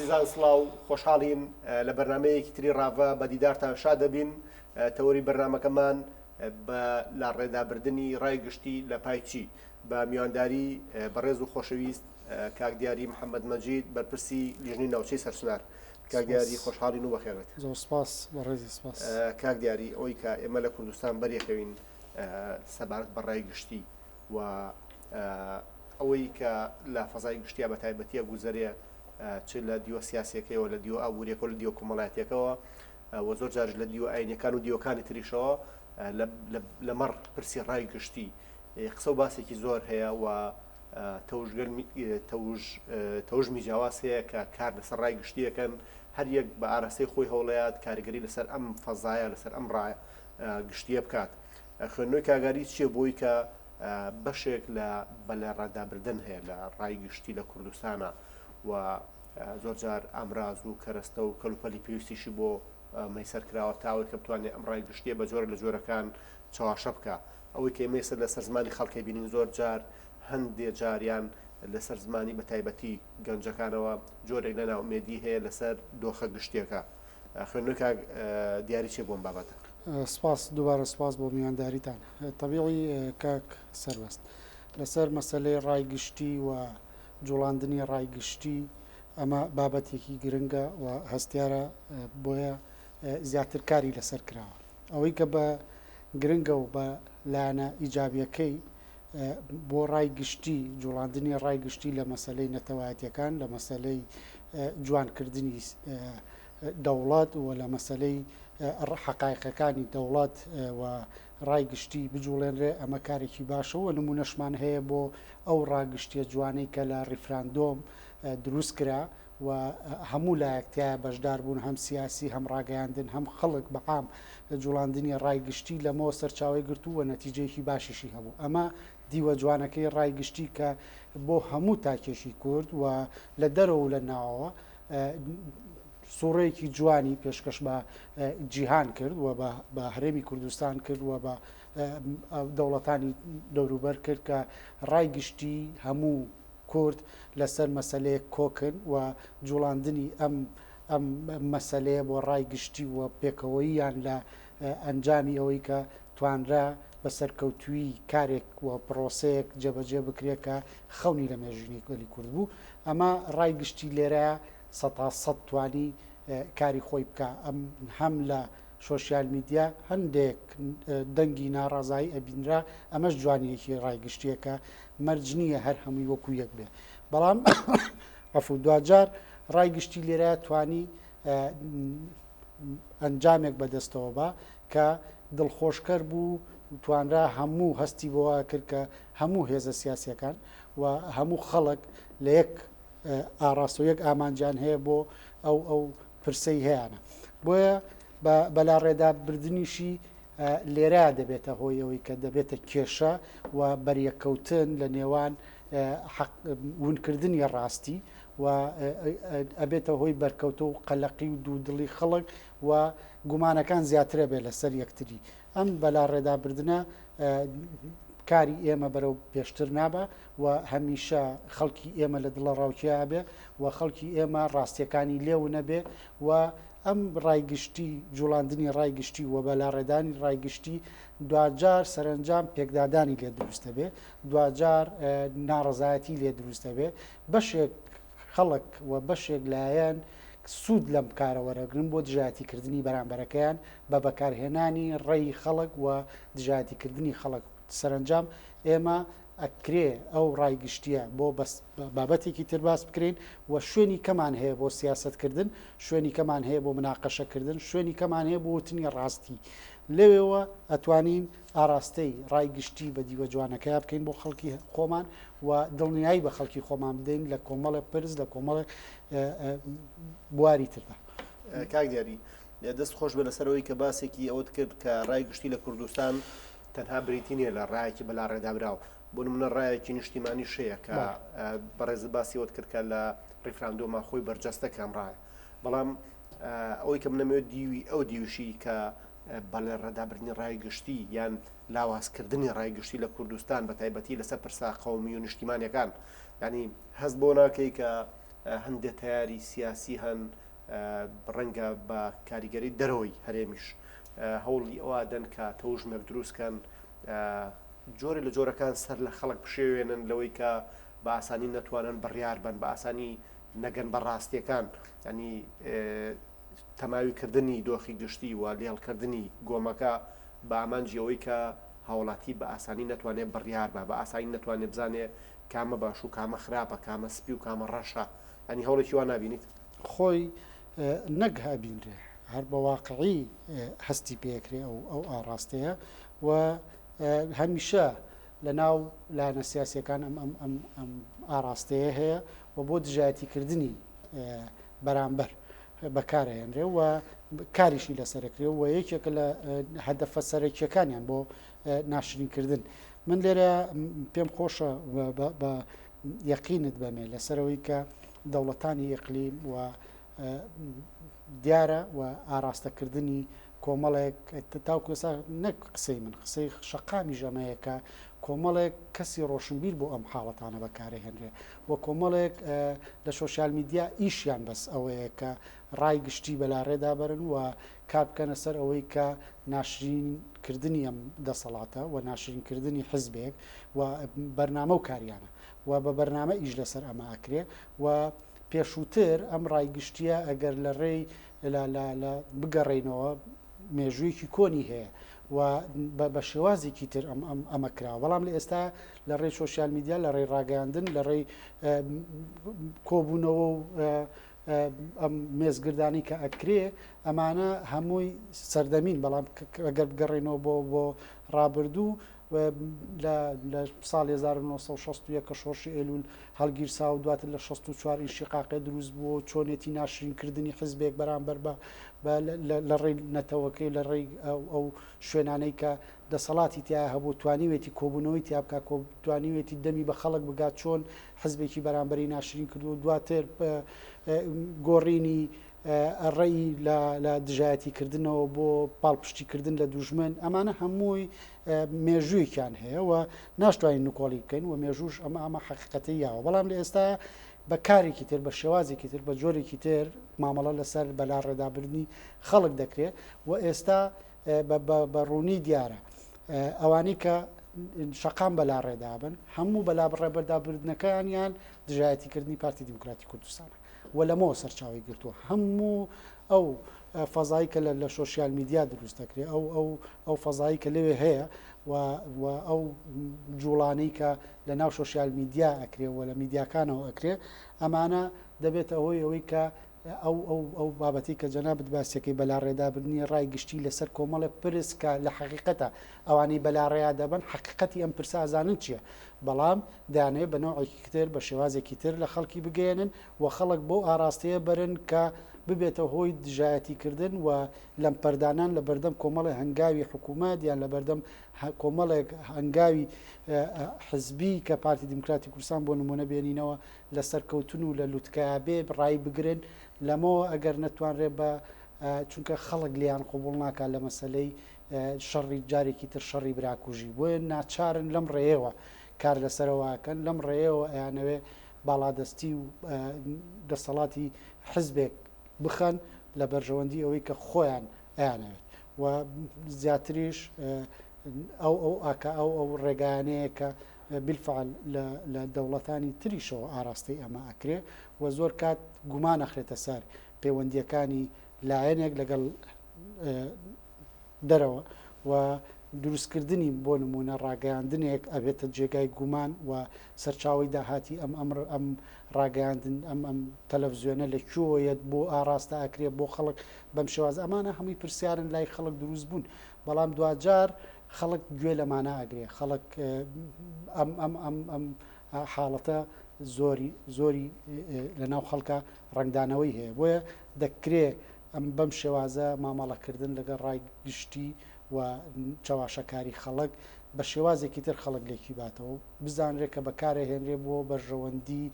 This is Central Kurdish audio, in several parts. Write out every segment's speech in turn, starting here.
ئازیزان سڵاو، خۆشحاڵین لە بەرنامەیەکی تری ڕاڤە بە دیدارتان شاد دەبین. تەوەری بەرنامەکەمان بە لاڕێدابردنی ڕای گشتی لە پای چی؟ بە میوانداری بەڕێز و خۆشەویست کاک دیاری محەممەد مەجید بەرپرسی لیژنەی ناوچەی سەرچنار. کاک دیاری خۆشحاڵین و بەخێربێت. زۆر سپاس بەڕێزی سپاس. کاک دیاری ئەوەی کە ئێمە لە کوردستان بەریەکەوین سەبارەت بە ڕای گشتی و ئەوەی کە لە فەزای گشتیا بە تایبەتیە گوزەرێ چ لە دیوە سیاسیەکەیەوە لە دیوە ئابووریەکەەوە لە دیوە کۆمەڵایەتیەکەوە و زۆر جارش لە دیوە ئاینەکان و دیوەکانی تریشەوە لەمەڕ پرسی ڕای گشتی قسە و باسێکی زۆر هەیە و تەوژمی جیاواز هەیە کە کار لەسەر ڕای گشتیەکەن هەر یەک بە ئاراستەی خۆی هەوڵەیات کاریگەری لەسەر ئەم فەزایە لەسەر ئەم ڕایە گشتیە بکات خوێندنەوەی کاگاری چییە بۆی کە بەشێک لە بەلەڕادابردن هەیە لە ڕای گشتی لە کوردستانە و زۆر جار ئامراز و کەرەستە و کەلوپەلی پێویستیشی بۆ مەیسەر کراوە تاوەی کە بتوانێت ئەم ڕای گشتیە بە جۆرە لە جۆرەکان چەواشە بکە ئەوەی کە ئێمە ئێستا لەسەر زمانی خەڵکی بینین زۆر جار هەندێ جاریان لەسەر زمانی بە تایبەتی گەنجەکانەوە جۆرێک لە ناومێدی هەیە لەسەر دۆخە گشتیەکە خوێندنەوەی کاک دیاری چیە بۆ ئەم بابەتە؟ سپاس دووبارە سپاس بۆ میوانداریتان. تەبیعی کاک سەربەست لەسەر مەسەلەی ڕای گشتی و جوڵاندنی ڕای گشتی ئەمە بابەتێکی گرنگە و هەستیارە بۆیە زیاتر کاری لەسەر کراوە. ئەوەی کە بە گرنگە و بە لایەنە ئیجابیەکەی بۆ ڕای گشتی جوڵاندنی ڕای گشتی لە مەسەلەی نەتەوایەتیەکان لە مەسەلەی جوانکردنی دەوڵەت و لە مەسەلەی حەقایقەکانی دەوڵەت و ڕای گشتی بجوڵێنرێ ئەمە کارێکی باشە و نمونەشمان هەیە بۆ ئەو ڕاگشتیە جوانەی کە لە ڕیفراندۆم دروست کرا و هەموو لایەک تیایا بەشدار بوون هەم سیاسی هەم ڕاگەیاندن هەم خەڵک بە عام جوڵاندنی ڕای گشتی لەمەوە سەرچاوەی گرتوو و نەتیجەیەکی باشیشی هەبوو ئەمە دیوە جوانەکەی ڕای گشتی کە بۆ هەموو تاکێکی کورد و لە دەرەوە و لە ناوەوە سوڕێکی جوانی پێشکەش بە جیهان کرد و بە هەرێمی کوردستان کرد و بە دەوڵەتانی دەوروبەر کرد کە ڕای گشتی هەموو کورد لەسەر مەسەلەیەک کۆکن و جوڵاندنی ئەم ئەم مەسەلەیە بۆ ڕای گشتی و پێکەوەییان لە ئەنجامی ئەوەی کە توانرا بە سەرکەوتوویی کارێک و پڕۆسەیەک جێبەجێ بکرێت کە خەونی لە مێژینەی گەلی کورد بوو ئەمە ڕای گشتی لێرە سەتا سەد توانی کاری خۆی بکا ئەم هەم لە شۆشیال میدیا هەندێک دەنگی ناڕازایی ئەبینرا ئەمەش جوانیەکی ڕای گشتیە کە مەرج نییە هەر هەمووی وەکو یەک بێ بەڵام عەفو دواجار ڕای گشتی لێرە توانی ئەنجامێک بەدەستەوە بە کە دڵخۆشکەر بوو توانرا هەموو هەستی بۆ کرد کە هەموو هێزە سیاسیەکان و هەموو خەڵک لە یەک ئاڕاستە و یەک ئامانجیان هەیە بۆ ئەو ئەو پرسەی هەیانە بۆیە بەلاڕێدا بردنیشی لێرە دەبێتە هۆی ئەوەی کە دەبێتە کێشە و بەریەککەوتن لە نێوان ونکردنی ڕاستی و ئەبێتە هۆی بەرکەوتە و قەلەقی و دوودڵی خەڵک و گومانەکان زیاترە بێت لەسەر یەکتری ئەم بەلاڕێدابردنە کاری ئێمە بەرەو پێشتر نابا و هەمیشە خەڵکی ئێمە لە دڵەڕاوکێیا بێ و خەڵکی ئێمە ڕاستیەکانی لێ ونەبێ و ئەم ڕای گشتی جوڵاندنی ڕای گشتی و بەلاڕێدانی ڕای گشتی دواجار سەرەنجام پێکدادانی لێ دروست دەبێ دواجار ناڕەزایەتی لێ دروست دەبێ بەشێک خەڵک و بەشێک لایەن سوود لەم کارە وەرەگرن بۆ دژایەتیکردنی بەرامبەرەکەیان بە بەکارهێنانی ڕێی خەڵک و دژایەتیکردنی خەڵک سەرەنجام ئێمە ئەکرێ ئەو ڕای گشتیە بۆ بەس بابەتێکی تر باس بکرێین و شوێنی کەمان هەیە بۆ سیاسەت کردن شوێنی کەمان هەیە بۆ مناقەشە کردن شوێنی کەمان هەیە بۆ وتنی ڕاستی لەوێوە ئەتوانین ئاراستەی ڕای گشتی بە دیوە جوانەکەیا بکەین بۆ خەڵکی خۆمان و دڵنیایی بە خەڵکی خۆمان بدەین لە کۆمەڵێک پرس لە کۆمەڵێک بواری تردا. کاک دیاری دەست خۆش بێ لەسەر ئەوەی کە باسێکی ئەوەت کرد کە ڕای گشتی لە کوردستان تەنها بریتی نییە لە ڕایەکی بەلاڕێدابراو بۆ نمونە ڕایەکی نیشتیمانی شەیە کە بەڕێز باسی ئەوەت کرد کە لە ڕیفراندۆما خۆی بەرجەستە کام ڕایە بەڵام ئەوەی کە منەمەوێت دیوی ئەو دیوشی کە بەڵێ ڕێدابردنی ڕای گشتی یان لاوازکردنی ڕای گشتی لە کوردستان بە تایبەتی لەسەر پرسە قەومی و نیشتیمانیەکان ینی هەست بۆ ناکەی کە هەندێ تەیاری سیاسی هەن ڕەنگە بە کاریگەری دەرەوەی هەرێمیش هەوڵی ئەوە دەن کە تەوژمێک دروست کەن جۆرێ لە جۆرەکان سەر لە خەڵک بشێوێنن لەوەی کە بە ئاسانی نەتوانن بڕیار بن بە ئاسانی نەگەن بە ڕاستیەکان ینی تەماوی کردنی دۆخی گشتی و لێڵکردنی گۆمەکە بە ئامانجی ئەوەی کە هاوڵاتی بە ئاسانی نەتوانێت بڕیار بە بە ئاسانی نەتوانێت بزانێ کامە باش و کامە خراپە کامە سپی و کامە ڕەشە ینی هەوڵێکی وا نابینیت؟ خۆی نەک ئەبینرێ هەر بە واقعی هەستی پێکرێ ئەو ئەو ئاڕاستەیە و هەمیشە لە ناو لایەنە سیاسیەکان ئەم ئەم ئەم ئەم ئاراستەیە هەیە و بۆ دژایەتیکردنی بەرامبەر بەکارهێنرێ و کاریشی لەسەرکرێ و یەکێکە لە هەدەفە سەرەکیەکانیان بۆ ناشرینکردن من لێرە پێم خۆشە بە یەقینت بەمێ لەسەرەوەی کە دەوڵەتانی ئیقلیم و دیارە و ئاراستەکردنی کۆمەڵێک تاوکو ئێستا نەک قسەی من قسەی شەقامیش ئەمەیە کە کۆمەڵێک کەسی ڕۆشنبیر بۆ ئەم حاڵەتانە بەکارهێنرێ و کۆمەڵێک لە سۆشیال میدیا ئیشیان بەس ئەوەیە کە ڕای گشتی بەلاڕێدا بەرن و کار بکەنە سەر ئەوەی کە ناشرین کردنی ئەم دەسەڵاتە و ناشرین کردنی حزبێک و بەرنامە و کاریانە و بە بەرنامە ئیش لەسەر ئەمە ئەکرێ و پێشووتر ئەم ڕای گشتیە ئەگەر لە ڕێی لە لە لە بگەڕێینەوە مێژوویەکی کۆنی هەیە و بە شێوازێکی تر ئەم ئەم ئەمە کراوە بەڵام لە ئێستا لە ڕێی سۆشیال میدیا لە ڕێی ڕاگەیاندن لە ڕێی کۆبوونەوە و ئەم مێزگردانی کە ئەکرێ ئەمانە هەمووی سەردەمین بەڵام ئەگەر بگەڕێنەوە بۆ بۆ ڕابردوو لە ساڵی 1961 کە شۆڕشی ئەیلول هەڵگیرسا و دواتر لە 64 ئینشیقاقێ دروست بوو و چۆنێتی ناشرینکردنی حزبێک بەرامبەر بە لە ڕێی نەتەوەکەی لە ڕێی ئەو شوێنانەی کە دەسەڵاتی تیا هەبوو توانیوێتی کۆبوونەوەی تیا بکات توانیوێتی دەمی بە خەڵک بگات چۆن حزبێکی بەرامبەری ناشرین کردو دواتر گۆڕینی ڕێی لە دژایەتی کردنەوە بۆ پاڵپشتی کردن لە دوژمن ئەمانە هەمووی مێژوویەکیان هەیە و ناشتوانین نکۆڵی بکەین و مێژووش ئەمە ئەمە حەقیقەتی یاوە بەڵام لە ئێستا بە کارێکی تر بە شێوازێکی تر بە جۆرێکی تر مامەڵە لەسەر بەلاڕێدابردنی خەڵک دەکرێت و ئێستا بە ڕوونی دیارە ئەوانەی کە شەقام بەلاڕێدابن هەموو بەلابڕێبەردابردنەکانیان دژایەتیکردنی پارتی دیموکراتی کوردستانە و لەمەوە سەرچاوەی گرتووە هەموو ئەو فەزایی کە لە سۆشیال میدیا دروست دەکرێت ئەو ئەو ئەو فەزایی کە لەوێ هەیە و و ئەو جوڵانەی کە لە ناو سۆشیال میدیا ئەکرێ و لە میدیاکانەوە ئەکرێ ئەمانە دەبێتە هۆی ئەوەی کە ئەو ئەو ئەو بابەتی کە جەنابت باسیەکەی بەلاڕێدابردنی ڕای گشتی لەسەر کۆمەڵێ پرس کە لە حەقیقەتە ئەوانەی بەلاڕێیا دەبەن حەقیقەتی ئەم پرسە ئەزانن چییە بەڵام دەیانەوێت بە نەوعێکی تر بە شێوازێکی تر لە خەڵکی بگەیەنن و خەڵک بەو ئاراستەیە بەرن کە ببێتە هۆی دژایەتی کردن و لەمپەردانان لە بەردەم کۆمەڵێ هەنگاوی حکوومەت یان لە بەردەم کۆمەڵێک هەنگاوی حزبی کە پارتی دیموکراتی کوردستان بۆ نموونە بێنینەوە لە سەرکەوتن و لە لوتکەیا بێ ڕای بگرن لەمەوە ئەگەر نەتوانرێ بە چونکە خەڵک لێیان قبوڵ ناکات لە مەسەلەی شەڕی جارێکی تر شەڕی براکوژی بۆیە ناچارن لەم ڕێیەوە کار لەسەرەوە ئەکەن لەم ڕێیەوە ئەیانەوێ باڵادەستی و دەسەڵاتی حزبێک بخەن لە بەرژەوەندی ئەوەی کە خۆیان ئەیانەوێت و زیاتریش ئەو ئەو ئاکا ئەو ئەو ڕێگایانەیە کە بالفعل لە دەوڵەتانی تریشەوە ئاراستەی ئەمە ئەکرێ و زۆر کات گومان ئەخرێتە سەر پەیوەندیەکانی لایەنێک لەگەڵ دەرەوە و دروستکردنی بۆ نموونە ڕاگەیاندنێک ئەبێتە جێگای گومان و سەرچاوەی داهاتی ئەم ئەم ئەم ڕاگەیاندن ئەم ئەم تەلەفزیۆنە لە کوێوە یەت بۆ ئاڕاستە ئەکرێ بۆ خەڵک بەم شێواز ئەمانە هەمووی پرسیارن لای خەڵک دروست بوون بەڵام دواجار خەڵک گوێ لەمانە ئەگرێ خەڵک ئەم ئەم ئەم ئەم حاڵەتە زۆری زۆری لە ناو خەڵکە ڕەنگدانەوەی هەیە بۆیە دەکرێ ئەم بەم شێوازە مامەڵەکردن لەگەڵ ڕای گشتی و چەواشەکاری خەڵک بە شێوازێکی تر خەڵک لێکی باتەوە و بزانرێ کە بەکارئەهێنرێ بۆ بەرژەوەندی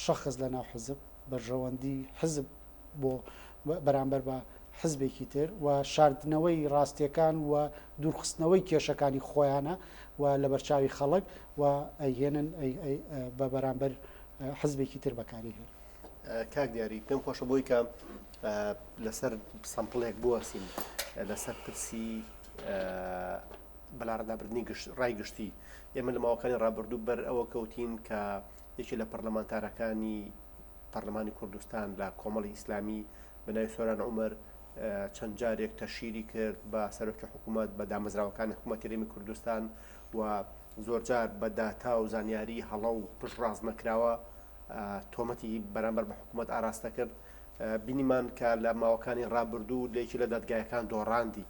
شەخس لە ناو حزب، بەرژەوەندی حزب بۆ بەرامبەر بە حزبێکی تر و شاردنەوەی ڕاستیەکان و دوورخستنەوەی کێشەکانی خۆیانە و لەبەرچاوی خەڵک و ئەیهێنن بە بەرامبەر حزبێکی تر بەکاری هێنن. کاک دیاری پێم خۆشە بۆی کە لەسەر sample ێک بوەسین لەسەر پرسی بەلاڕێدابردنی ڕای گشتی ئێمە لە ماوەکانی ڕابردوو بەر ئەوە کەوتین کە یەکێ لە پەرلەمانتارەکانی پەرلەمانی کوردستان لە کۆمەڵی ئیسلامی بە ناوی سۆران عومەر چەند جارێک تەشیری کرد بە سەرۆکی حکوومەت بە دامەزراوەکانی حکوومەتی هەرێمی کوردستان و زۆرجار بە داتا و زانیاری هەڵە و پشتڕاست نەکراوە تۆمەتی بەرامبەر بە حکوومەت ئاراستە کرد بینیمان کە لە ماوەکانی ڕابردوو لە یەکی لە دادگایەکان دۆڕاندی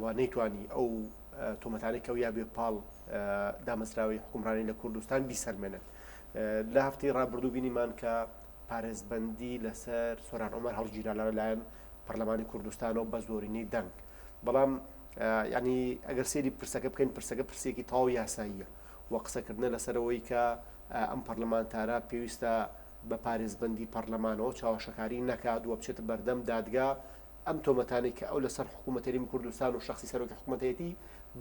و نەیتوانی ئەو تۆمەتانەی کە یا بێ پاڵ دامەزراوەی حکومڕانی لە کوردستان بیسەلمێنێت لە هەفتەی ڕابردوو بینیمان کە پارێزبەندی لەسەر سۆران عومەر هەڵگیرا لەلایەن پەرلەمانی کوردستانەوە بە زۆرینەی دەنگ بەڵام ینی ئەگەر سێری پرسەکە بکەین پرسەکە پرسێکی تەواو یاساییە و قسەکردنە لەسەرەوەی کە ئەم پەرلەمانتارە پێویستە بە پارێزبەندی پەرلەمانەوە چاوەشەکاری نەکات و بچێتە بەردەم دادگا ئەم تۆمەتانەی کە ئەو لەسەر حکوومەت هەرێمی کوردستان و شخصی سەرۆکی حکوومەتەتی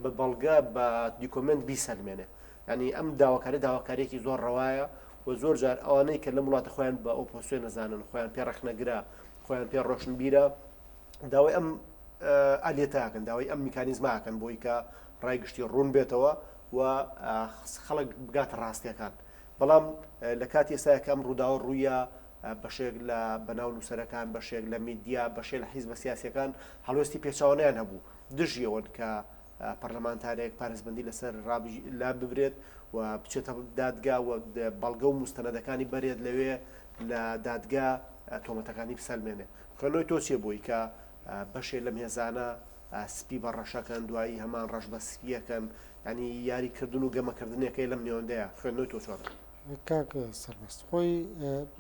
بە بەڵگە بە document بیسەلمێنێ یعنی ئەم داواکاری داواکاریەکی زۆر ڕەوایە و زۆر جار ئەوانەی کە لەم وڵاتە خۆیان بە ئۆپۆسیۆن نەزانن خۆیان پێ ڕەخنەگرە خۆیان پێ ڕۆشنبیرە داوای ئەم ئالیەتاکەن داوای ئەم میکانیزماکەن بۆی کە ڕای گشتی ڕوون بێتەوە و خەڵک بگاتە ڕاستیەکان بەڵام لە کاتی ئێستا کە ئەم ڕووداوە ڕوویە بەشێک لە بەناو نووسەرەکان بەشێک لە میدیا بەشێک لە حیزبە سیاسەکان هەڵوێستی پێچوانیان هەبوو دژیەوەن کە پەرلەمانتارێک پارێزبەندی لەسەر لا ببرێت و بچێتە دادگا و بەڵگە و مستەنەدەکانی بەرێت لەوێ لە دادگا تۆمەتەکانی بسەلمێنێ. خوێندنەوەی تۆ چیە بۆی کە بەشێ لەم هێزانە سپی بە ڕەشەکەن دوایی هەمان ڕەش بە سپیەکەن ینی یاری کردن و گەمەکردنێکەی لەم نێوەندەیە خوێندنەوەی تۆ چۆنە؟ کاک سەربەست خۆی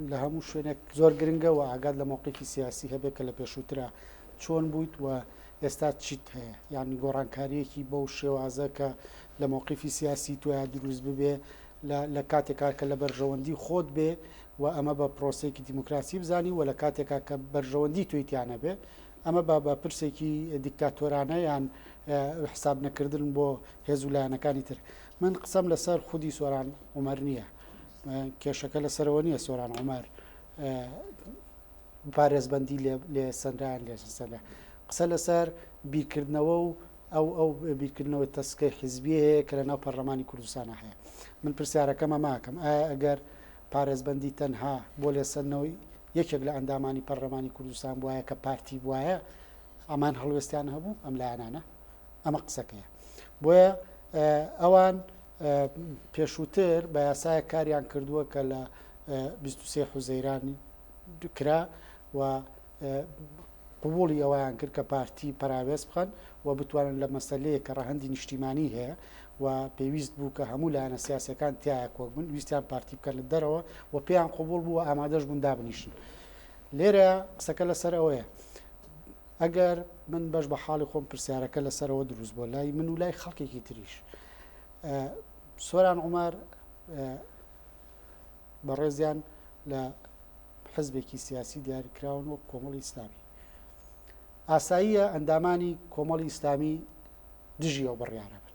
لە هەموو شوێنێک زۆر گرنگە و ئاگات لە مەوقیفی سیاسی هەبێت کە لە پێشووترا چۆن بوویت و ئێستا چیت هەیە یعنی گۆڕانکاریەکی بەو شێوازە کە لە مەوقیفی سیاسی تۆیا دروست ببێ لە کاتێکا کە لە بەرژەوەندی خۆت بێ و ئەمە بە پرۆسەیەکی دیموکراسی بزانی و لە کاتێکا کە بەرژەوەندی تۆی تیا نەبێ ئەمە بە بە پرسێکی دیکتاتۆرانە یان حساب نەکردن بۆ هێز و لایەنەکانی تر من قسەم لەسەر خودی سۆران عومەر نییە کێشەکە لەسەرەوە نییە سۆران عومەر پارێزبەندی لێ سەنران لێ سەنرا قسە لەسەر بیرکردنەوە و ئەو ئەو بیرکردنەوەی تەسکەی حیزبی هەیە کە لە ناو پەرلەمانی کوردستانە هەیە من پرسیارەکەمە ماکەم ئایا ئەگەر پارێزبەندی تەنها بۆ لێسەندنەوەی یەکێک لە ئەندامانی پەرلەمانی کوردستان بوایە کە پارتی بوایە ئەمان هەڵوێستیان هەبوو ئەم لایەنانە ئەمە قسەکەیە بۆیە ئەوان پێشووتر بە یاسایە کاریان کردووە کە لە 23 حوزەیرانی کرا و قبوڵی ئەوەیان کرد کە پارتی پەراوێز بخەن و بتوانن لە مەسەلەیەک کە ڕەهەندی نیشتیمانی هەیە و پێویست بوو کە هەموو لایەنە سیاسیەکان تیایا کۆک بن ویستیان پارتی بکەنە دەرەوە و پێیان قبوڵ بوو و ئامادەش بوون دابنیشن لێرە قسەکە لەسەر ئەوەیە ئەگەر من بەش بە حاڵی خۆم پرسیارەکە لەسەرەوە دروست بووە لای من و لای خەڵکێکی تریش سۆران عومەر بەڕێزیان لە حزبێکی سیاسی دیاریکراون وەک کۆمەڵی ئیسلامی. ئاساییە ئەندامانی کۆمەڵی ئیسلامی دژی ئەو بڕیارە بن.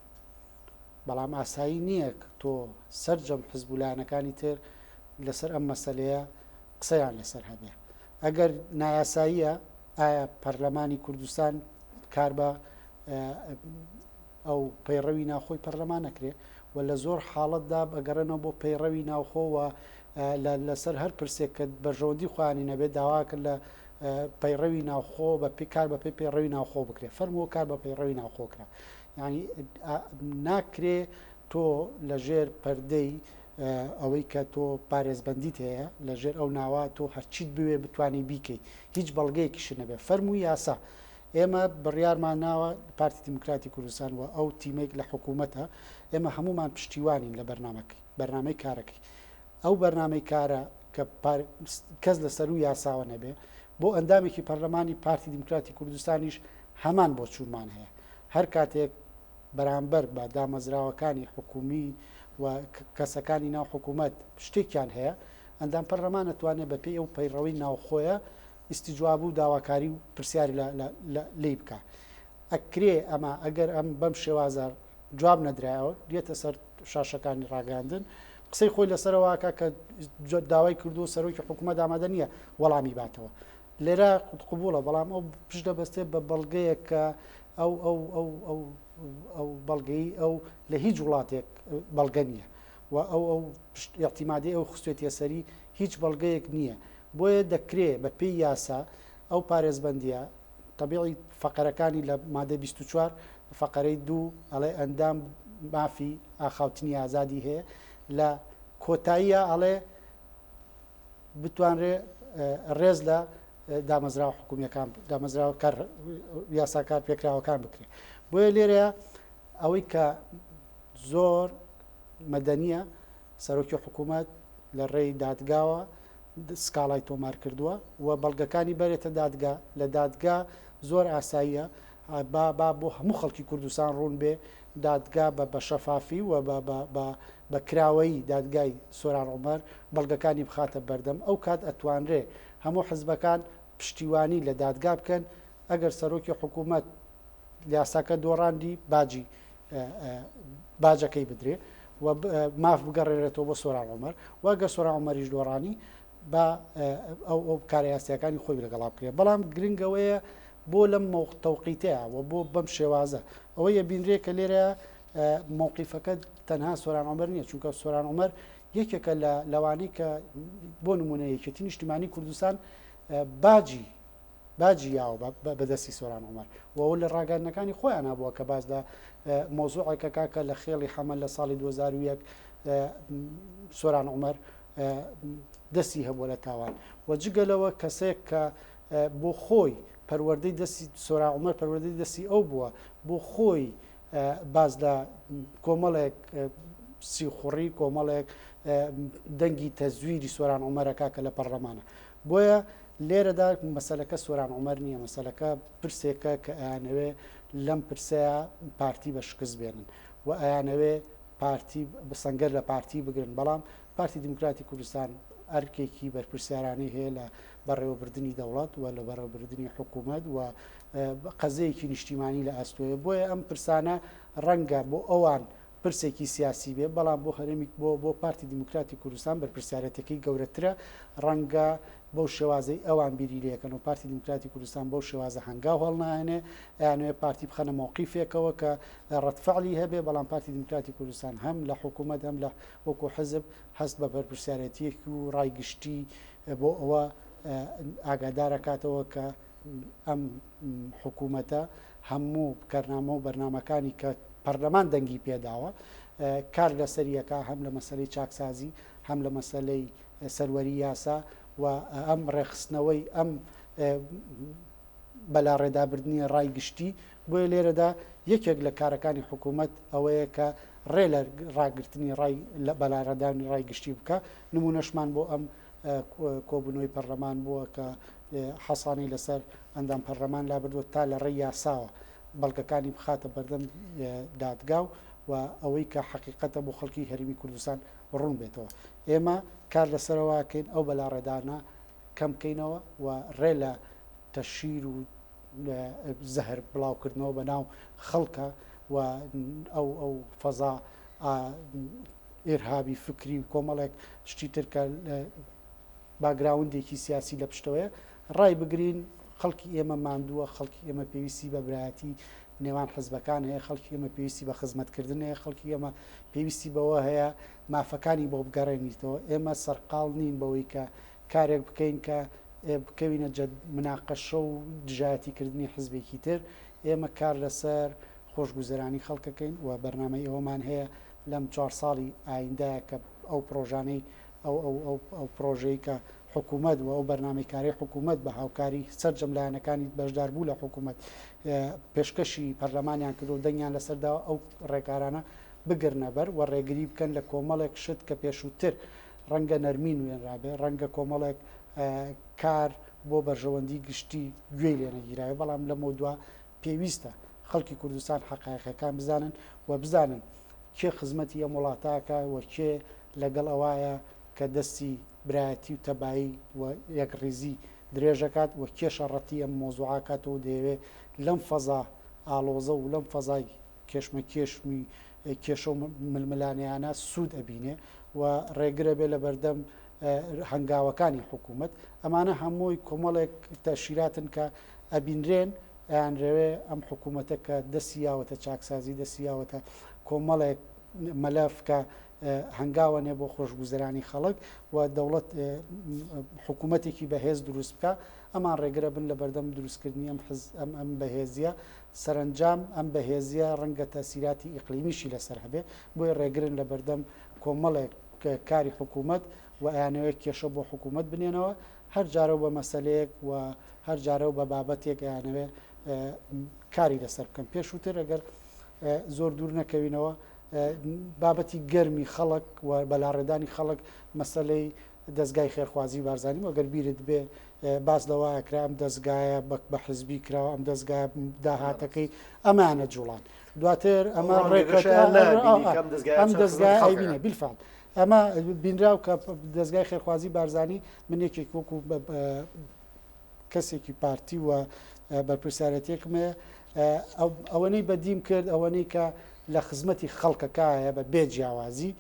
بەڵام ئاسایی نییە کە تۆ سەرجەم حزب و لایەنەکانی تر لەسەر ئەم مەسەلەیە قسەیان لەسەر هەبێ. ئەگەر نایاساییە ئایا پەرلەمانی کوردستان کار بە ئەو پەیڕەوی ناوخۆی پەرلەمان نەکرێ و لە زۆر حاڵەتدا ئەگەڕێنەوە بۆ پەیڕەوی ناوخۆ و لەسەر هەر پرسێک کە بەرژەوەندی خۆیانی نەبێت داواکرد لە پەیڕەوی ناوخۆ بە پێ کار بە پێی پەیڕەوی ناوخۆ بکرێت فەرمووە کار بە پەیڕەوی ناوخۆ کرا یعنی ناکرێ تۆ لەژێر پەردەی ئەوەی کە تۆ پارێزبەندیت هەیە لەژێر ئەو ناوە تۆ هەرچیت بوێ بتانی بیکەیت هیچ بەڵگەیەکیش نەبێت فەرموو یاسا ئێمە بڕیارمان ناوە پارتی دیموکراتی کوردستان و ئەو تیمەی لە حکوومەتە ئێمە هەمومان پشتیوانین لە بەرنامەکەی بەرنامەی کارەکەی ئەو بەرنامەی کارە کە کەس لە سەرو یاساوە نەبێ بۆ ئەندامێکی پەرلەمانی پارتی دیموکراتی کوردستانیش هەمان بۆچوونمان هەیە هەر کاتێک بەرامبەر بە دامەزراوەکانی حکومی و کەسەکانی ناو حکوومەت شتێکیان هەیە ئەندام پەرلەمان ئەتوانێت بەپێی ئەو پەیڕەوەی ناوخۆیە ئیستیجواب و داواکاری و پرسیاری لێی بکا. ئەکرێ ئەمە ئەگەر ئەم بەم شێوازە جواب نەدرایەوە دێتە سەر شاشەکانی ڕاگەیاندن. قسەی خۆی لەسەرەوە ئەکا کە داوای کردووە سەرۆکی حکوومەت ئامادە نییە وەڵامی باتەوە. لێرە قبوڵە بەڵام ئەو پشت دەبەستێ بە بەڵگەیەک کە ئەو ئەو ئەو ئەو ئەو بەڵگەی ئەو لە هیچ وڵاتێک بەڵگە نییە و ئەو ئەو پشت ئیعتیمادی ئەو خستێتیە سەری هیچ بەڵگەیەک نییە بۆیە دەکرێ بە پێی یاسا ئەو پارێزبەندیە تەبیعی فەقەرەکانی لە مادەی 24 فەقەرەی دوو ئەڵێ ئەندام مافی ئاخاوتنی ئازادی هەیە لە کۆتاییە ئەڵێ بتوانرێ ڕێز لە دامەزراوە حکومیەکان دامەزراوە کار یاسا کار پێکراوەکان بکرێت بۆیە لێرەیە ئەوەی کە زۆر مەدەنیە سەرۆکی حکوومەت لە ڕێی دادگاوە سکاڵای تۆمار کردووە و بەڵگەکانی بەرێتە دادگا لە دادگا زۆر ئاساییە با با بۆ هەموو خەڵکی کوردستان ڕوون بێ دادگا بە بە شەفافی و بە بە بە بە کراوەیی دادگای سۆران عومەر بەڵگەکانی بخاتە بەردەم ئەو کات ئەتوانرێ هەموو حزبەکان پشتیوانی لە دادگا بکەن ئەگەر سەرۆکی حکوومەت یاساکە دۆڕاندی باجی باجەکەی بدرێ و ماف بگەڕێنرێتەوە بۆ سۆران عومەر و ئەگەر سۆران عومەریش دۆڕانی با ئەو ئەو کارە یاسایەکانی خۆی لەگەڵا بکرێت بەڵام گرنگەوەیە بۆ لەم تەوقیتەیە و بۆ بەم شێوازە ئەوەی ئەبینرێ کە لێرە مەوقیفەکە تەنها سۆران عومەر نییە چونکە سۆران عومەر یەکێکە لە لەوانەی کە بۆ نمونە یەکێتی نیشتیمانی کوردستان باجی باجی یاوە بەدەستی سۆران عومەر و ئەوە لە ڕاگەیاندنەکانی خۆیان هەبووە کە باس لە مەوزوعێکەکە کە لە خێڵی حەمە لە ساڵی 2001 سۆران عومەر دەستی هەبووە لە تاوان و جگە لەوە کەسێک کە بۆ خۆی پەروەردەی دەستی سۆران عومەر پەروەردەی دەستی ئەو بووە بۆ خۆی باس لە کۆمەڵێک سیخوڕی کۆمەڵێک دەنگی تەزویری سۆران عومەرەکە کە لە پەرلەمانە بۆیە لێرەدا مەسەلەکە سۆران عومەر نییە، مەسەلەکە پرسێکە کە ئەیانەوێ لەم پرسەیا پارتی بە شکست بێنن و ئەیانەوێ پارتی سەنگەر لە پارتی بگرن، بەڵام پارتی دیموکراتی کوردستان ئەرکێکی بەرپرسیارانەی هەیە لە بەڕێوەبردنی دەوڵەت و لە بەڕێوەبردنی حکوومەت و قەزەیەکی نیشتیمانی لە ئەستۆیە، بۆیە ئەم پرسانە ڕەنگە بۆ ئەوان پرسێکی سیاسی بێ، بەڵام بۆ هەرێمی بۆ بۆ پارتی دیموکراتی کوردستان بەرپرسیارێتەکەی گەورەترە، ڕەنگە بەو شێوازەی ئەوان بیری لێکەن و پارتی دیموکراتی کوردستان بەو شێوازە هەنگاو هەڵناهێنێ، ئەیانەوێ پارتی بخەنە مەوقیفێکەوە کە ڕەدفعلی هەبێ، بەڵام پارتی دیموکراتی کوردستان هەم لە حکوومەت هەم لە وەکوو حزب هەست بە بەرپرسیارێتییەک و ڕای گشتی بۆ ئەوە ئاگادار ئەکاتەوە کە ئەم حکوومەتە هەموو کارنامە و بەرنامەکانی کە پەرلەمان دەنگی پێداوە کار لەسەری ئەکا هەم لە مەسەلەی چاکسازی هەم لە مەسەلەی سەروەری یاسا و ئەم ڕێکخستنەوەی ئەم بەلاڕێدابردنی ڕای گشتی بۆیە لێرەدا یەکێک لە کارەکانی حکوومەت ئەوەیە کە ڕێ لە ڕاگرتنی ڕای لە بەلاڕێدانی ڕای گشتی بکە نمونەشمان بۆ ئەم کۆبوونەوەی پەرلەمان بووە کە حەسانەی لەسەر ئەندام پەرلەمان لابردووە تا لە ڕێی یاساوە بەڵگەکانی بخاتە بەردەم دادگا و ئەوەی کە حەقیقەتە بۆ خەڵکی هەرێمی کوردستان ڕوون بێتەوە. ئێمە کار لەسەرەوە ئەکەین ئەو بەلاڕێدانە کەم بکەینەوە و ڕێ لە تەشهیر و زەهر بڵاوکردنەوە بە ناو خەڵکە و ئەو ئەو فەزا ئیرهابی فکری و کۆمەڵێک شتی تر کە باگراوندێکی سیاسی لە پشتەوەیە ڕای بگرین خەڵکی ئێمە ماندووە خەڵکی ئێمە پێویستی بە برایەتی نێوان حزبەکان هەیە خەڵکی ئێمە پێویستی بە خزمەتکردن هەیە خەڵکی ئێمە پێویستی بەوە هەیە مافەکانی بۆ بگەڕێنیتەوە ئێمە سەرقاڵ نین بەوەی کە کارێک بکەین کە بکەوینە جەد مناقەشە و دژایەتیکردنی حزبێکی تر ئێمە کار لەسەر خۆشگوزەرانی خەڵکەکەین و بەرنامەی ئەوەمان هەیە لەم چوار ساڵی ئایندە کە ئەو پرۆژانەی ئەو ئەو ئەو ئەو پرۆژەی کە حکوومەت و ئەو بەرنامەی کارەی حکوومەت بە هاوکاری سەرجەم لایەنەکانی بەشداربوو لە حکوومەت پێشکەشی پەرلەمانیان کردو دەنگیان لەسەر داوە ئەو ڕێکارانە بگرنە بەر و ڕێگری بکەن لە کۆمەڵێک شت کە پێشووتر ڕەنگە نەرمی نوێنرابێ ڕەنگە کۆمەڵێک کار بۆ بەرژەوەندی گشتی گوێی لێ نەگیراوێ بەڵام لەمەودوا پێویستە خەڵکی کوردستان حەقایقەکان بزانن و بزانن کێ خزمەتی ئەم وڵاتە ئەکا و کێ لەگەڵ ئەوایە کە دەستی برایەتی و تەبایی و یەکڕیزی درێژ ئەکات و کێ شەڕەتی ئەم مەوزوعە ئەکاتەوە و دەیەوێ لەم فەزا ئاڵۆزە و لەم فەزای کێشمەکێشمی کێشە و ململانێیانە سوود ئەبینێ. و ڕێگرە بێ لە بەردەم هەنگاوەکانی حکوومەت. ئەمانە هەمووی کۆمەڵێک تەئشیراتن کە ئەبینرێن ئەیانرەوێ ئەم حکوومەتە کە دەستی یاوەتە چاکسازی، دەستی یاوەتە کۆمەڵێک مەلەف کە هەنگاوە نێ بۆ خۆشگوزەرانی خەڵک و دەوڵەت حکوومەتێکی بەهێز دروست بکا، ئەمان ڕێگرە بن لە بەردەم دروستکردنی ئەم حز ئەم ئەم بەهێزییە، سەرەنجام ئەم بەهێزییە ڕەنگە تەئسیراتی ئیقلیمیشی لەسەر هەبێ، بۆیە ڕێگرن لە بەردەم کۆمەڵێک کاری حکوومەت و ئەیانەوێ کێشە بۆ حکوومەت بنێنەوە، هەر جارەو بە مەسەلەیەک و هەر جارەو بە بابەتێک ئەیانەوێ کاری لەسەر بکەن. پێشووتر ئەگەر زۆر دوور نەکەوینەوە بابەتی گەرمی خەڵک و بەلاڕێدانی خەڵک مەسەلەی دەزگای خێرخوازی بارزانی و ئەگەر بیرت بێ باس لەوە ئەکرا ئەم دەزگایە بە حزبی کراوە ئەم دەزگایە داهاتەکەی ئەمانە جوڵان دواتر ئەمە ڕێکەوت ئەم دەزگایە ئەیبینێ بیلفعل ئەمە بینراو کە دەزگای خێرخوازی بارزانی من یەکێک وەکو کەسێکی پارتی و بەرپرسیارەتێکم هەیە ئەوەنەی بەدیم کرد ئەوەنەی کە لە خزمەتی خەڵکەکایە بە بێ جیاوازی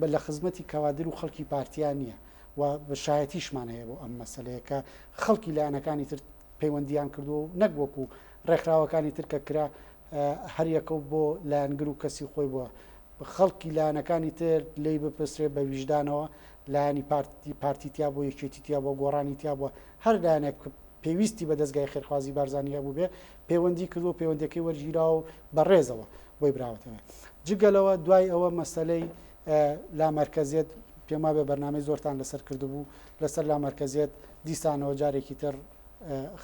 بە لە خزمەتی کەوادر و خەڵکی پارتیا نییە و شایەتیشمان هەیە بۆ ئەم مەسەلەیە کە خەڵکی لایەنەکانی تر پەیوەندیان کردووە و نەک وەکو ڕێکخراوەکانی تر کە کرا هەر یەکە و بۆ لایەنگر و کەسی خۆی بووە خەڵکی لایەنەکانی تر لێی بپرسرێ بە ویژدانەوە لایەنی پارتی پارتی تیا بوو یەکێتی تیا بووە گۆڕانی تیا بووە هەر لایەنێک پێویستی بە دەزگای خێرخوازی بارزانی هەبوو بێ پەیوەندی کردووە پەیوەندەکەی وەرگیراوە و بەڕێزەوە بۆی براوەتەوە جگە لەوە دوای ئەوە مەسەلەی لامەرکەزیەت پێم وابێ بەرنامەی زۆرتان لەسەر کردبوو لەسەر لامەرکەزیەت دیسانەوە جارێکی تر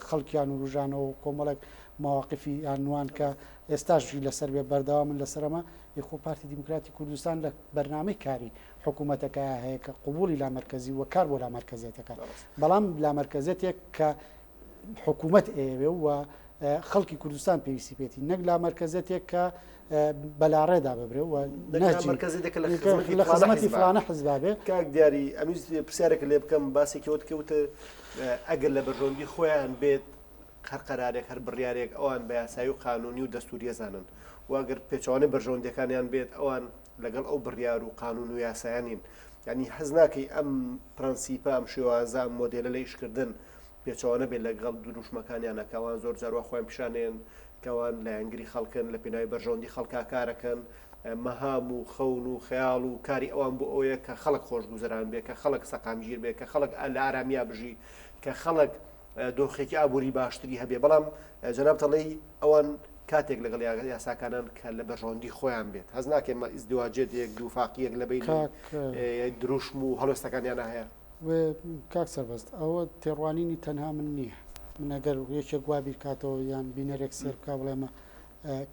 خەڵکیان وروژانەوە و کۆمەڵێک مواقفی یان نوان کە ئێستاشی لەسەر بێ بەردەوامن لەسەر ئەمە یخۆ پارتی دیموکراتی کوردستان لە بەرنامەی کاری حکوومەتەکە هەیە کە قوبولی لامەرکەزی و کار بۆ لامەرکەزیەتەکە بەڵام لامەرکەزیەتێک کە حکوومەت ئەیەوێ و خەڵکی کوردستان پێویستی پێێتی نەک لامەرکەزیەتێک کە بەلاڕێدا ببرێ و لە خزمەتی فلانە حزبا بێ. کاک دیاری ئەمویست پرسیارێک لێ بکەم باسێکی وت کەوتە ئەگەر لە بەرژەوەندی خۆیان بێت هەر قەرارێک هەر بڕیارێک ئەوان بە یاسایی و قانونی و دەستوریە زانن و ئەگەر پێچەوانەی بەرژەوەندیەکانیان بێت ئەوان لەگەڵ ئەو بڕیار و قانون و یاسایە نین یعنی حەز ناکەی ئەم پرەنسیپە ئەم شێوازە ئەم مۆدێلە لە ئیشکردن پێچەوانە بێت لەگەڵ دروشمەکانیانە کە ئەوان زۆر جار وا خۆیان پیشانێن کەوان لایەنگری خەڵکن لە پێناوی بەرژەوەندی خەڵکا کارەکەن مەهام و خەون و خەیاڵ و کاری ئەوان بۆ ئەوەیە کە خەڵک خۆشگوزەران بێ کە خەڵک سەقامگیر بێ کە خەڵک لە ئارامیا بژی کە خەڵک دۆخێکی ئابووری باشتری هەبێ بەڵام جەنابت ئەڵێی ئەوان کاتێک لەگەڵ یاساکانان کە لە بەرژەوەندی خۆیان بێت هەز ناکەین ئیزدواجێتێک دووفاقیەک لە بەینی دروشم و هەڵوێستەکانیانە هەیە. کاک سەربەست ئەوە تێڕوانینی تەنها من نییە من ئەگەر یەکێک وا بیرکاتەوە یان بینەرێک سێر بکا بڵێمە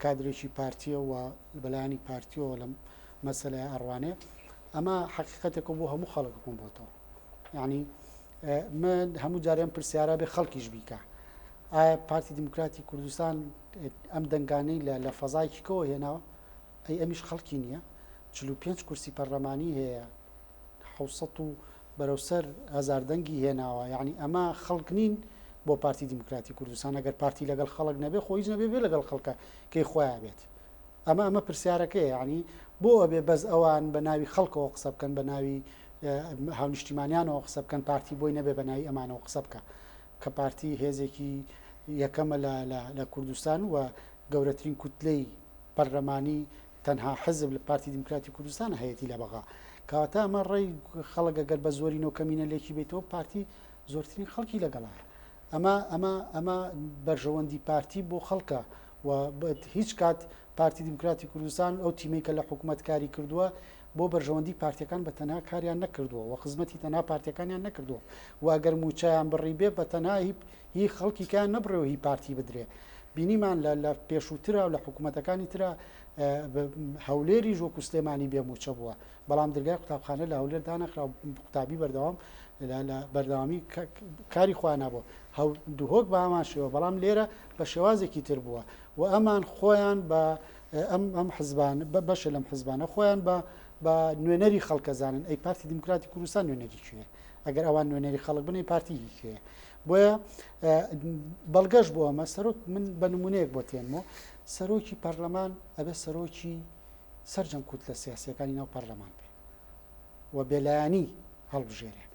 کادرێکی پارتیە و بەلایانی پارتیەوە لەم مەسەلەیە ئەڕوانێ ئەمە حەقیقەتێکە بۆ هەموو خەڵک ڕوون بۆتەوە یعنی من هەموو جارێم پرسیارە بێ خەڵکیش بیکە ئایا پارتی دیموکراتی کوردستان ئەم دەنگانەی لە لە فەزایکی کەوە هێناوە ئەی ئەمیش خەڵکی نییە 45 کورسی پەرلەمانی هەیە 600 و بەرەو سەر هەزار دەنگی هێناوە یعنی ئەمە خەڵک نین بۆ پارتی دیموکراتی کوردستان ئەگەر پارتی لەگەڵ خەڵک نەبێ خۆ هیچ نەبێ بێ لەگەڵ خەڵکە کەی خۆیان بێت ئەمە ئەمە پرسیارەکەیە یعنی بۆ ئەبێ بەس ئەوان بە ناوی خەڵکەوە قسە بکەن بە ناوی هاونیشتیمانیانەوە قسە بکەن پارتی بۆی نەبێ بە ناوی ئەمانەوە قسە بکە کە پارتی هێزێکی یەکەمە لە لە کوردستان و گەورەترین کوتلەی پەرلەمانی تەنها حزب لە پارتی دیموکراتی کوردستان هەیەتی لە بەغا کەواتە ئەمە ڕێی خەڵک ئەگەر بە زۆرینە و کەمینە لێکی بیتەوە پارتی زۆرترین خەڵکی لەگەڵایە ئەمە ئەمە ئەمە بەرژەوەندی پارتی بۆ خەڵکە و هیچ کات پارتی دیموکراتی کوردستان ئەو تیمەی کە لە حکوومەت کاری کردووە بۆ بەرژەوەندی پارتیەکان بە تەنها کاریان نەکردووە و خزمەتی تەنها پارتیەکانیان نەکردووە و ئەگەر مووچەیان بڕیبێ بە تەنها هی هی خەڵکی کەیان نەبڕێ و هی پارتی بدرێ بینیمان لە لە پێشووترا و لە حکوومەتەکانی ترا هەولێریش وەکو سلێمانی بێ مووچە بووە بەڵام درگای قوتابخانە لە هەولێر دانەخرا و قوتابی بەردەوام لە بەردەوامی کاری خۆیان نابوو دهۆک بە هەمان شێوە بەڵام لێرە بە شێوازێکی تر بووە و ئەمان خۆیان بە ئەم ئەم حزبان بەشێ لەم حزبانە خۆیان بە بە نوێنەری خەڵکەزانن ئەی پارتی دیموکراتی کوردستان نوێنەری کێیە ئەگەر ئەوان نوێنەری خەڵک بن ئەی پارتی هی کێیە بۆیە بەڵگەش بۆ ئەمە سەرۆک من بە نمونەیەک بۆ تێنمەوە سەرۆکی پەرلەمان ئەبێ سەرۆکی سەرجەم کوتلە سیاسیەکانی ناو پەرلەمان بێ. و بێلایەنی هەڵبژێرێ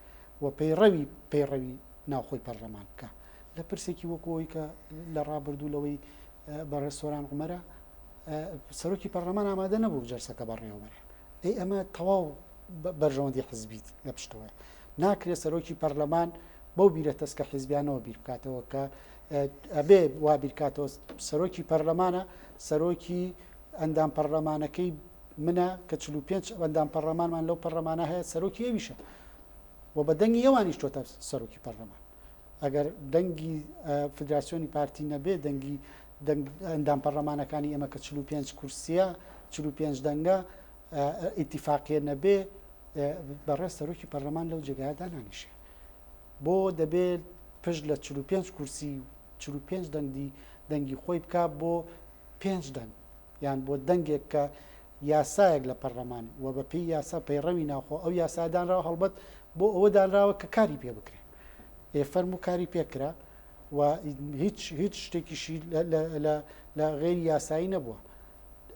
و پەیڕەوی پەیڕەوی ناوخۆی پەرلەمان بکا لە پرسێکی وەکو ئەوەی کە لە ڕابردوو لەوەی بەڕێز سۆران عومەرە سەرۆکی پەرلەمان ئامادە نەبوو جەرسەکە بەڕێوەبەرێ ئەی ئەمە تەواو بەرژەوەندی حزبیت لە پشتەوەیە ناکرێت سەرۆکی پەرلەمان بەو بیرە تەسکە حیزبیانەوە بیر بکاتەوە کە ئەبێ وا بیرکاتەوە سەرۆکی پەرلەمانە سەرۆکی ئەندام پەرلەمانەکەی منە کە 45 ئەندام پەرلەمانمان لەو پەرلەمانە هەیە سەرۆکی ئەویشە و بە دەنگی ئەوانیش چۆتە سەرۆکی پەرلەمان ئەگەر دەنگی فدراسیۆنی پارتی نەبێ دەنگی ئەندام پەرلەمانەکانی ئێمە کە 45 کورسیە 45 دەنگە ئیتیفاقیە نەبێ بەڕێز سەرۆکی پەرلەمان لەو جێگایە دانانیشێ بۆ دەبێ پشت لە 45 کورسی و 45 دەنگی دەنگی خۆی بک بۆ پێنج دەنگ یان بۆ دەنگێک کە یاسایەک لە پەرلەمان و بە پێی یاسا پەیڕەوی ناوخۆ ئەو یاسا دانراوە هەڵبەت بۆ ئەوە دانراوە کە کاری پێ بکرێ ئێ فەرموو کاری پێ کرا و هیچ هیچ شتێکیشی لە غێری یاسایی نەبووە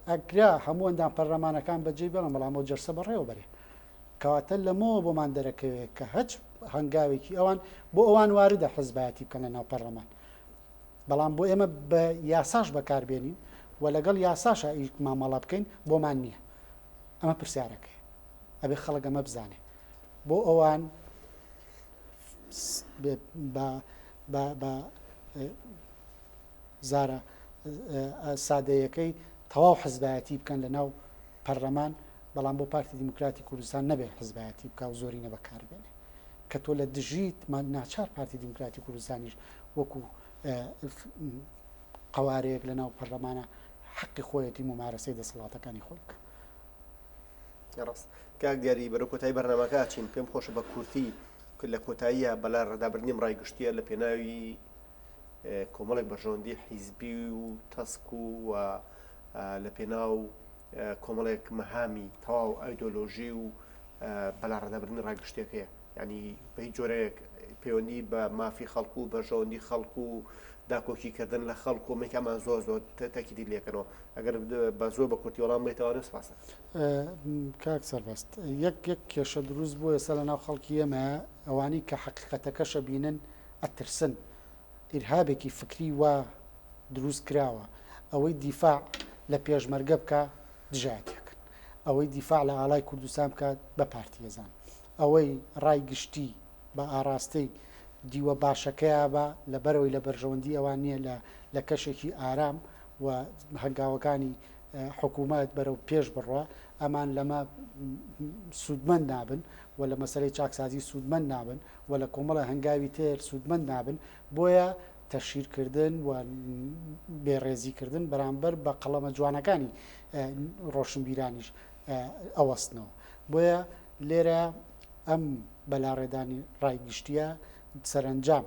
ئەکرا هەموو ئەندام پەرلەمانەکان بەجێی بێڵن بەڵام ئەو جەرسە بەڕێوە بەرێ کەواتە لەمەوە بۆمان دەرەکەوێت کە هەچ هەنگاوێکی ئەوان بۆ ئەوان واردە حزبایەتی بکەن لە ناو پەرلەمان بەڵام بۆ ئێمە بە یاساش بەکاربێنین و لەگەڵ یاساشا مامەڵە بکەین بۆمان نییە ئەمە پرسیارەکەی ئەبێ خەڵک ئەمە بزانێ بۆ ئەوان بە زارە سادەیەکەی تەواو حزبایەتی بکەن لە ناو پەرلەمان، بەڵام بۆ پارتی دیموکراتی کوردستان نەبێ حزبایەتی بکا و زۆرینە بەکار بێنێ. کە تۆ لە دژیت ناچار پارتی دیموکراتی کوردستانیش وەکو قەوارەیەک لە ناو پەرلەمانە حەقی خۆیەتی مومارەسەی دەسەڵاتەکانی خۆی بکا. ڕاست کاک دیاری بەرەو کۆتایی بەرنامەکە ئەچین پێم خۆشە بە کورتی لە کۆتاییە بەلا ڕێدابردنیم ڕای گشتیە لە پێناوی کۆمەڵێک بەرژەوەندی حیزبی و تەسک و و لە پێناو کۆمەڵێک مەهامی تەواو ئایدۆلۆژی و بەلاڕێدابردنی ڕاگشتەکەیە ینی بە هیچ جۆرەیەک پەیوەندی بە مافی خەڵک و بەرژەوەندی خەڵک و داکۆکیکردن لە خەڵک و مەکەمان زۆر زۆر تەکیدی لێکەنەوە ئەگەر بە زۆر بە کورتی وەڵام بێتەوە سپاسە کاک سەربەست یەک یەک کێشە دروست بووە ئێستا لە ناو خەڵکی ئێمە ئەوانەی کە حەقیقەتەکەشە بینن ئەترسن ئیرهابێکی فکری وا دروست کراوە ئەوەی دیفاع لە پێشمەرگە بکا دژایەتی ئەکەن ئەوەی دیفاع لە ئاڵای کوردستان بکات بە پارتی ئەزانن ئەوەی ڕای گشتی بە ئاڕاستەی دیوە باشەکەیا بە لەبەرئەوەی لە بەرژەوەندی ئەوان نییە لە لە کەشێکی ئارام و هەنگاوەکانی حکوومەت بەرەو پێش بڕوا ئەمان لەمە سوودمەند نابن و لە مەسەلەی چاکسازی سوودمەند نابن و لە کۆمەڵە هەنگاوی تر سوودمەند نابن، بۆیە تەشهیرکردن و بێڕێزیکردن بەرامبەر بە قەڵەمە جوانەکانی ڕۆشنبیرانیش ئەوەستنەوە. بۆیە لێرە ئەم بەلاڕێدانی ڕای گشتییە سەرەنجام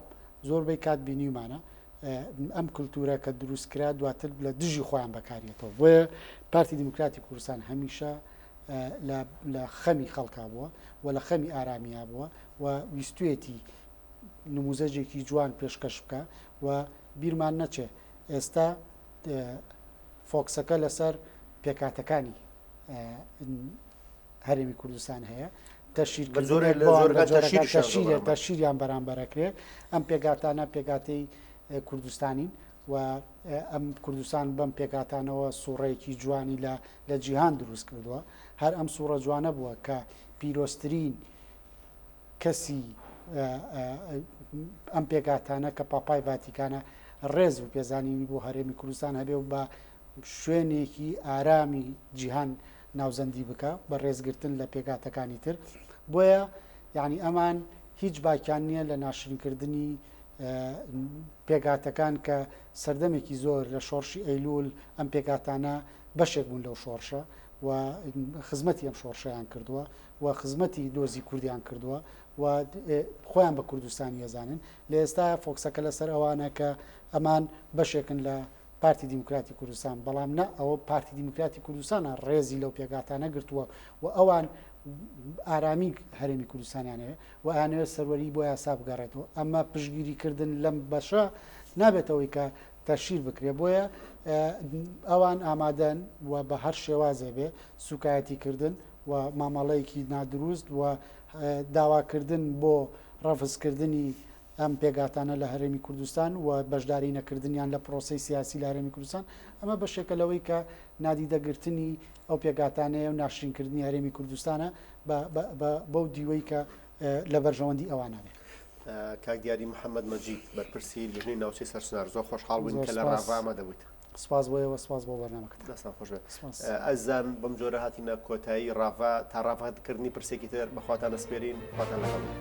زۆربەی کات بینیومانە ئەم کلتورە کە دروست کرا دواتر لە دژی خۆیان بەکاریەتەوە. بۆیە پارتی دیموکراتی کوردستان هەمیشە لە خەمی خەڵکا بووە و لە خەمی ئارامییا بووە و ویستویەتی نموزەجێکی جوان پێشکەش بکا و بیرمان نەچێ ئێستا فۆکسەکە لەسەر پێکهاتەکانی هەرێمی کوردستان هەیە تەشیریان بەرامبەرەکرێت ئەم پێکهاتانە پێکهاتەی کوردستانین و ئەم کوردستان بەم پێکهاتانەوە سوڕێکی جوانی لە لە جیهان دروست کردووە هەر ئەم سوڕە جوانە بووە کە پیرۆزترین کەسی ئەم پێکهاتانە کە پاپای ڤاتیکانە ڕێز و پێزانینی بۆ هەرێمی کوردستان هەبێ و بە شوێنێکی ئارامی جیهان ناوزەندی بکە بە ڕێزگرتن لە پێکهاتەکانی تر بۆیە یعنی ئەمان هیچ باکیان نییە لە ناشرینکردنی پێکهاتەکان کە سەردەمێکی زۆر لە شۆڕشی ئەیلول ئەم پێکهاتانە بەشێک بوون لەو شۆڕشە و خزمەتی ئەم شۆڕشەیان کردووە و خزمەتی دۆزی کوردیان کردووە و خۆیان بە کوردستانی ئەزانن لە ئێستا فۆکسەکە لەسەر ئەوانە کە ئەمان بەشێکن لە پارتی دیموکراتی کوردستان بەڵام نە ئەوە پارتی دیموکراتی کوردستانە ڕێزی لەو پێکهاتانە گرتووە و ئەوان ئارامی هەرێمی کوردستانیان هەیە و ئەیانەوێت سەروەری بۆ یاسا بگەڕێتەوە ئەمە پشتگیری کردن لەم بەشە نابێتەوەی کە تەشیر بکرێ بۆیە ئەوان ئامادەن و بە هەر شێوازێ بێ سوکایەتی کردن و. و مامەڵەیەکی نادروست و داواکردن بۆ ڕەفزکردنی ئەم پێکهاتانە لە هەرێمی کوردستان و بەشداری نەکردنیان لە پرۆسەی سیاسی لە هەرێمی کوردستان، ئەمە بەشێکە لەوەی کە نادیدەگرتنی ئەو پێکهاتانەیە و ناشرینکردنی هەرێمی کوردستانە بەو دیوەی کە لە بەرژەوەندی ئەوانە بێ. کاک دیاری محەمەد مەجید، بەرپرسی لیژنەی ناوچەی سەرچنار، زۆر خۆشحاڵ بووین کە لە ڕاڤە ئامادە بوویت. سپاس بۆ ئێوە، سپاس بۆ بەرنامەکەتان. دەستان خۆش بێت. سپاس. ئازیزان بەم جۆرە هاتینە کۆتایی ڕاڤە، تا ڕاڤەکردنی پرسێکی تر بە خواتان ئەسپێرین، خواتان لەگەڵ بێت.